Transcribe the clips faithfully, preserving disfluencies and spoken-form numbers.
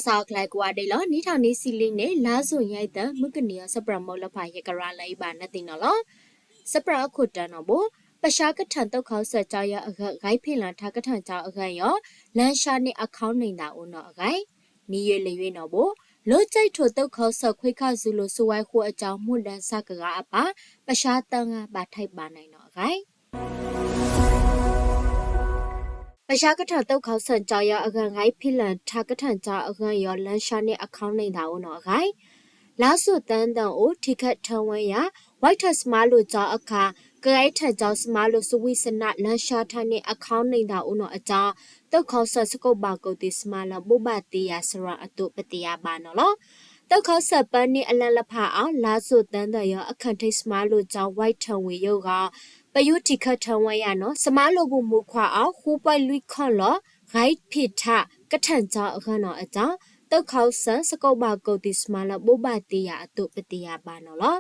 စာအုပ်ကလၢၢ်ကွၢ်ဒ်လီၤ. နံၣ်ထီၣ်နံၣ်ဆံလွံၢ်နံၣ် လါယူၤ ယဲၢ်သၢ မုၢ်ကနံၤအံၤ စပြၢမုၢ်လဖၣ် ယကရၤလီၤအံၤဘၣ်နသ့ၣ်နီၣ်လီၤ. စပြၢအခိၣ်တၢၢ်နီၣ်ဘိ ပဆါကထၢၣ်သုးခီၣ်စဲၣ် ကၠီယီၤအဂၤ ဂဲၤဖံးလၢ်ထးကထၢၣ်ကၠီအဂၤယီၤ လၢၡါန့ၣ် အခီၣ်န့ၢ်သးအိၣ်နီၣ်အဂၤ နံၣ်ယွဲၢ်လၢယွဲၢ်နီၣ်ဘိ လၢကၠဲးထိၣ်သုးခီၣ်စဲၣ် ခွဲခါစူၤလိာ် စုဝဲဃိအကၠီ မူဒၢဆၢကရၤအပၢ် ပဆါသၢဂၤ ဘၣ်ထဲးဘၣ်နဲၣ်နီၣ်အဂၤ ပဆါကထၢၣ်သုးခီၣ်စဲၣ် ကၠီယီၤအဂၤ ဂဲၤဖံးလၢ်ထးကထၢၣ်ကၠီအဂၤယီၤ လၢၡါန့ၣ် အခီၣ်န့ၢ်သးအိၣ်နီၣ်အဂၤ လါစိၤသၢသၢအိၣ် ထံခၢၣ်ထၢဝဲယၤ ဝဲးထၢၣ်စမါလိာ်ကၠီအခါ ကဂဲၤထၢၣ်ကၠီစမါလိာ် စဝံစနၣ် လၢၡါထၢၣ်န့ၣ် အခီၣ်န့ၢ်သးအိၣ်နီၣ်အကၠီ သုးခီၣ်စဲၣ် စကိးဘၣ်ကိးသ့ၣ် စမါလၢဘိးဘၣ်တ့ယၤစရၢၣ်အသိး ပသ့ၣ်ယၤဘၣ်နီၣ်လီၤ. သုးခီၣ်စဲၣ်ပၢန့ၣ် အလၢလဖးအီၤ လါစိၤသၢသၢယီၤ အခၢၣ်ထံးစမါလိာ်ကၠီ ဝဲးထၢၣ်ဝ့ၢ်ယိဂီၤ ပယူၤထံခၢၣ်ထၢဝဲယၤနီၣ် စမါလိာ်ပူၤမူခွါအီၤ ဃုပှဲၤလွံၢ်ခီၣ်လီၤ ဂဲၤဖံးထးကထၢၣ်ကၠီအဂၤနီၣ်အကၠီ သုးခီၣ်စဲၣ် စကိးဘၣ်ကိးသ့ၣ် စမါလၢဘိးဘၣ်တ့ယၤအသိး ပသ့ၣ်ယၤဘၣ်နီၣ်လီၤ.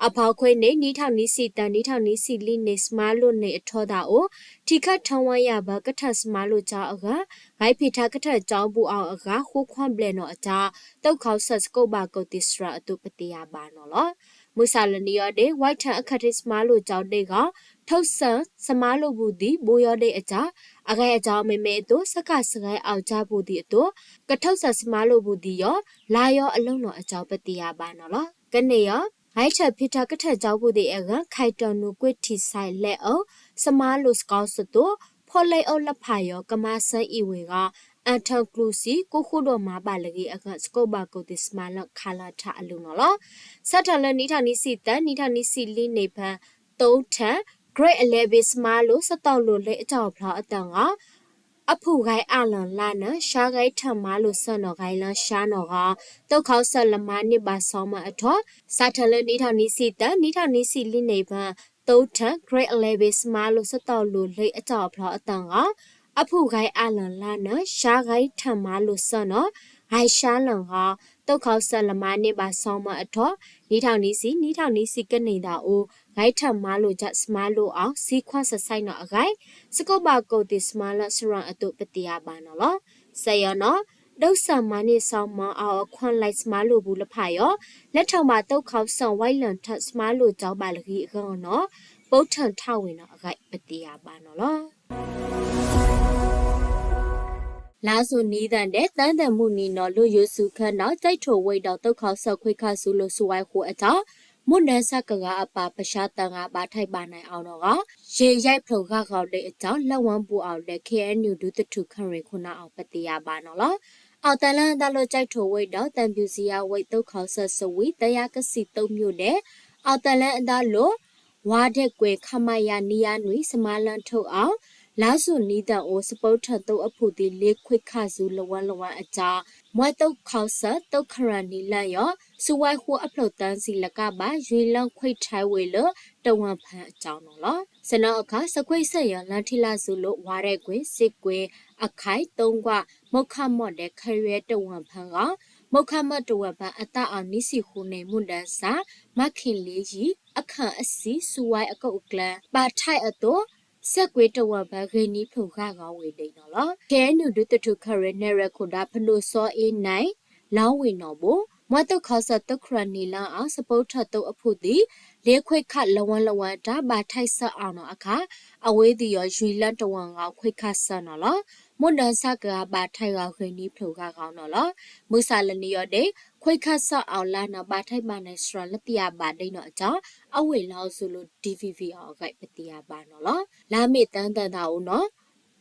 အဖီခိၣ်န့ၣ် နံၣ်ထီၣ်နံၣ်ဆံသၢ နံၣ်ထီၣ်နံၣ်ဆံလွံၢ်နံၣ် စမါလိာ်န့ၣ် အထီသးအိၣ် ထံခၢၣ်ထၢဝဲယၤ ဘၢကထၢၣ်စမါလိာ်ကၠီအဂၤ ဂဲၤဖံးထးကထၢၣ်ကၠီပူၤအီၤအဂၤ ဃုခွီၣ်ဘျဲၣ်နီၣ်အကၠီ သုးခီၣ်စဲၣ် စကိးဘၣ်ကိးသ့ၣ် စရၢၣ်အသိး ပသ့ၣ်ယၤဘၣ်နီၣ်လီၤ. မုၢ်ဆၣ်လၢနံၤယီၤဒ့ၣ် ဝဲးထၢၣ်အခၢၣ်ထံးစမါလိာ်ကၠီဒ့ၣ်ဂီၤ ထုးစဲၣ်စမါလိာ်ပူၤသံ ဘိယီၤဒ့ၣ်အကၠီ အဂဲၢ်အကၠီမ့မ့ၢ်အသိး စကစရဲအီၤကၠီပူၤသံအသိး ကထုးစဲၣ်စမါလိာ်ပူၤသံယီၤ လါယီၤအလိၤနီၣ်အကၠီ ပသ့ၣ်ယၤဘၣ်နီၣ်လီၤ. ကန့ၣ်ယီၤ ဂဲၤထၢၣ်ဖံးထးကထၢၣ်ကၠီပူၤသ့ၣ်အဂၤ ခဲတီၣ်နူကွ့ထံး စဲးလဲအီၤ စမါလိာ်စကီစသိး ဖီလဲအီၤလဖးယီၤ ကမၤစၢၤအီၤဝ့ၢ်ဂီၤ အၣ်ထၢၣ်ကျူးစံ ကိးဃူဒိၣ်မးဘၣ်လၢဂ့ၢ်အဂၤ စကိးဘၣ်ကိးသ့ၣ် စမါလၢခးလၢ်ထးအလိၤနီၣ်လီၤ. စးထီၣ်လၢနံၣ်ထီၣ်နံၣ်ဆံသၢ နံၣ်ထီၣ်နံၣ်ဆံလွံၢ်နံၣ်ဖဲ သုးထၢၣ် grade eleven စမါလိာ် စတီၣ်လိာ်လ့အကၠီအဖျီအသၢဂီၤ အဖုၣ်ဂဲၤအးလီၤလါနၢၤ ရှါဂဲၤထၢၣ်မါလိာ်ဆၢနီၣ် ဂဲၤလၢၡါနီၣ်ဂီၤ သုးခီၣ်စဲၣ်လၢမၤန့ၢ်ဘၣ်စီမၢအထီ စးထီၣ်လၢနံၣ်ထီၣ်နံၣ်ဆံသၢ နံၣ်ထီၣ်နံၣ်ဆံလွံၢ်နံၣ်ဖဲ သုးထၢၣ် grade eleven စမါလိာ်စတီၣ်လိာ်လ့အကၠီအဖျီအသၢဂီၤ အဖုၣ်ဂဲၤအးလီၤလါနၢၤ ရှါဂဲၤထၢၣ်မါလိာ်ဆၢနီၣ် ဂဲၤရှါလၢဂီၤ သုးခီၣ်စဲၣ်လၢမၤန့ၢ်ဘၣ်စီမၢအထီ နံၣ်ထီၣ်နံၣ်ဆံ နံၣ်ထီၣ်နံၣ်ဆံကန့ၢ်သးအိၣ် ဂဲၤထၢၣ်မါလိာ်ကၠီ စမါလိာ်အီၤ စံခွါစဲးစဲးနီၣ်အဂၤ စကိးဘၣ်ကိးသ့ၣ် စမါလၢစရၢၣ်အသိး ပသ့ၣ်ယၤဘၣ်နီၣ်လီၤ. စဲးယီၤနီၣ် ဒိးစၢ်မၤန့ၢ်စီမၢအီၤအခွါလဲး စမါလိာ်ပူၤလဖးယီၤ လဲၤထီၣ်ဘၣ်သုးခီၣ်စဲၣ် ဝဲးလၢ်ထၢၣ်စမါလိာ်ကၠီဘၣ်လၢဂ့ၢ်အဂီၢ်နီၣ် ပိာ်ထၢၣ်ထးဝ့ၢ်နီၣ်အဂၤ ပသ့ၣ်ယၤဘၣ်နီၣ်လီၤ. လါစိၤနံၤသၢဒ့ၣ် သၢသၢမုၢ်နံၤနီၣ် လၢယိၤစူၤခဲနီၣ် ကၠဲးထိၣ်ဝ့ၢ်ဒီးသုးခီၣ်စဲၣ် ခွဲခါစူၤလိာ် စုဝဲဃိအကၠီ မူဒၢဆၢကရၤအပၢ် ပဆါသၢဂၤ ဘၣ်ထဲးဘၣ်နဲၣ်အီၤနီၣ်ဂီၤ ယဲၢ်ယဲၢ်ဖျိၣ်ဂၤဂီၤဒ့ၣ်အကၠီ လၢဝၢ်ဘူအီၤဒ့ၣ် ခ့ၣ်အဲၣ်ယူၣ် ဒူသထူၣ်ခရံာ်ခိၣ်နၢ်အီၤ ပသ့ၣ်ယၤဘၣ်နီၣ်လီၤ. အီၣ်သးလၢအသးလၢ ကၠဲးထိၣ်ဝ့ၢ်ဒီး သံဖြူဇရပ်ဝ့ၢ် သုးခီၣ်စဲၣ် စဝံ သၢယၤကဆံသုးမျိၣ်ဒ့ၣ် အီၣ်သးလၢအသးလၢ ဝၤဒဲးကွဲး ခမရ နွံယၤနွံ စမါလၢထိၣ်အီၤ လါစိၤနံၤသၢအိၣ် စပိာ်ထၢၣ်သုးအဖုၣ်သံ လ့ခွဲခါစူၤ လဝၢလဝၢအကၠီ မွဲသုးခီၣ်စဲၣ် သုးခရၣ်နံၤလၢယီၤ စုဝဲဃိအဖျိၣ်သၢဆံလကးဘၣ် ယွံလၢခွဲးထဲးဝ့ၢ်လၢ တဝၢ်ဖၢအကၠီနီၣ်လီၤ. စနီၣ်အခါ စခွဲးစဲးယီၤ လၢထံလၢစူၤလၢ ဝၤဒဲးကွဲး စ့းကွဲး အခၢၣ် သုကွၢ် မိၣ်ခါမီၣ်ဒဲး ခဲယွဲ တဝၢ်ဖၢဂီၤ မိၣ်ခါမီၣ်တဝၢ်ဖၢ အသးအီၣ်နွံဆံဃုနံၣ် မူဒၢဆၢ မၤခ့ၣ်လ့ယံၤ အခၢၣ်အဆံ စုဝဲအကိးအကျၢၤ ဘၣ်ထဲးအသိး စ့းကွဲးတဝၢ်ဖၢ ဂ့ၤနံၤဖျိၣ်ဂၤဂီၤဝ့ၢ်ဒ့ၣ်နီၣ်လီၤ. ခ့ၣ်အဲၣ်ယူၣ် ဒူသထူၣ်ခရံာ် နဲၣ်ရွဲၣ်ခိၣ်ဒၢ ဖဒိၣ်စီၤအ့နဲၣ် လီၤဝ့ၢ်နီၣ်ဘိ မွဲသုးခီၣ်စဲၣ် သုးခရၣ်နံၤလၢအီၤ စပိာ်ထၢၣ်သုးအဖုၣ်သံ လ့ခွဲးခါ လဝၢလဝၢတၢ် ဘၣ်ထဲးဆၢအီၤနီၣ်အခါ အဝဲသ့ၣ်ယီၤ ယွံလၢတဝၢ်ဂီၤ ခွဲးခါဆၢနီၣ်လီၤ. မူဒၢဆၢကရၤ ဘၣ်ထဲးဂီၤ ဂ့ၤနံၤဖျိၣ်ဂၤဂီၤနီၣ်လီၤ. မုၢ်ဆၣ်လၢနံၤယီၤဒ့ၣ် ခွဲးခါဆၢအီၤလၢနီၣ် ဘၣ်ထဲးဘၣ်နဲၣ်စရၢၣ် လၢသ့ၣ်ယၤဘၣ်ဒ့ၣ်နီၣ်အကၠီ အဝ့ၢ်လီၤစူၤလၢ ဒံၣ်ဝံၣ်ဝံၣ်အီၤအဂၤ ပသ့ၣ်ယၤဘၣ်နီၣ်လီၤ. လါမ့ၤသၢသၢသၢအိၣ်နီၣ်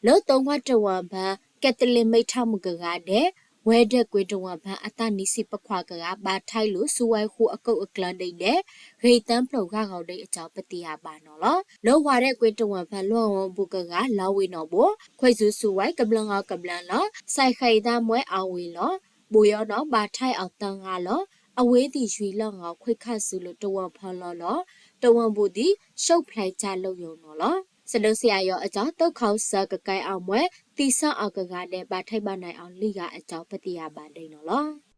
လၢသုကွၢ်တဝၢ်ဖၢ ကဲးသလ့းမ့ၢ်ထးမုၢ်ကရၤဒဲး ဝဲဒဲးကွဲးတဝၢ်ဖၢ အသးနွံဆံပခွါကရၤ ဘၣ်ထဲးလိာ် စုဝဲဃိအကိးအကျၢၤဒ့ၣ်ဒဲး ဂ့ၤသၢဖျိၣ်ဂၤဂီၤဒ့ၣ်အကၠီ ပသ့ၣ်ယၤဘၣ်နီၣ်လီၤ. လၢဝၤဒဲးကွဲးတဝၢ်ဖၢ လွၢ်ဝၢ်ဘူကရၤ လီၤဝ့ၢ်နီၣ်ဘိ ခွဲးစူၤစုဝဲ ကဘျၢဂီၤကဘျၢလီၤ စဲးဃဲးသးမွဲအဝ့ၢ်လီၤ ဘိယီၤနီၣ် ဘၣ်ထဲးအီၤသၢဂၤလီၤ အဝဲသ့ၣ်ယွံလၢဂီၤ ခွဲးခါစူၤလၢတဝၢ်ဖၢလီၤလီၤ တဝၢ်ဘူသံ ရှုံးဖျဲးကျလိာ်ယိာ်နီၣ်လီၤ. စဒုးစ့ၣ်အယီၤအကၠီ သုးခီၣ်စဲၣ်ကကဲအီၤမွဲ သံဆၢအီၤကရၤဒဲး ဘၣ်ထဲးဘၣ်နဲၣ်အီၤလွံၢ်ဂၤအကၠီ ပသ့ၣ်ယၤဘၣ်ဒ့ၣ်နီၣ်လီၤ.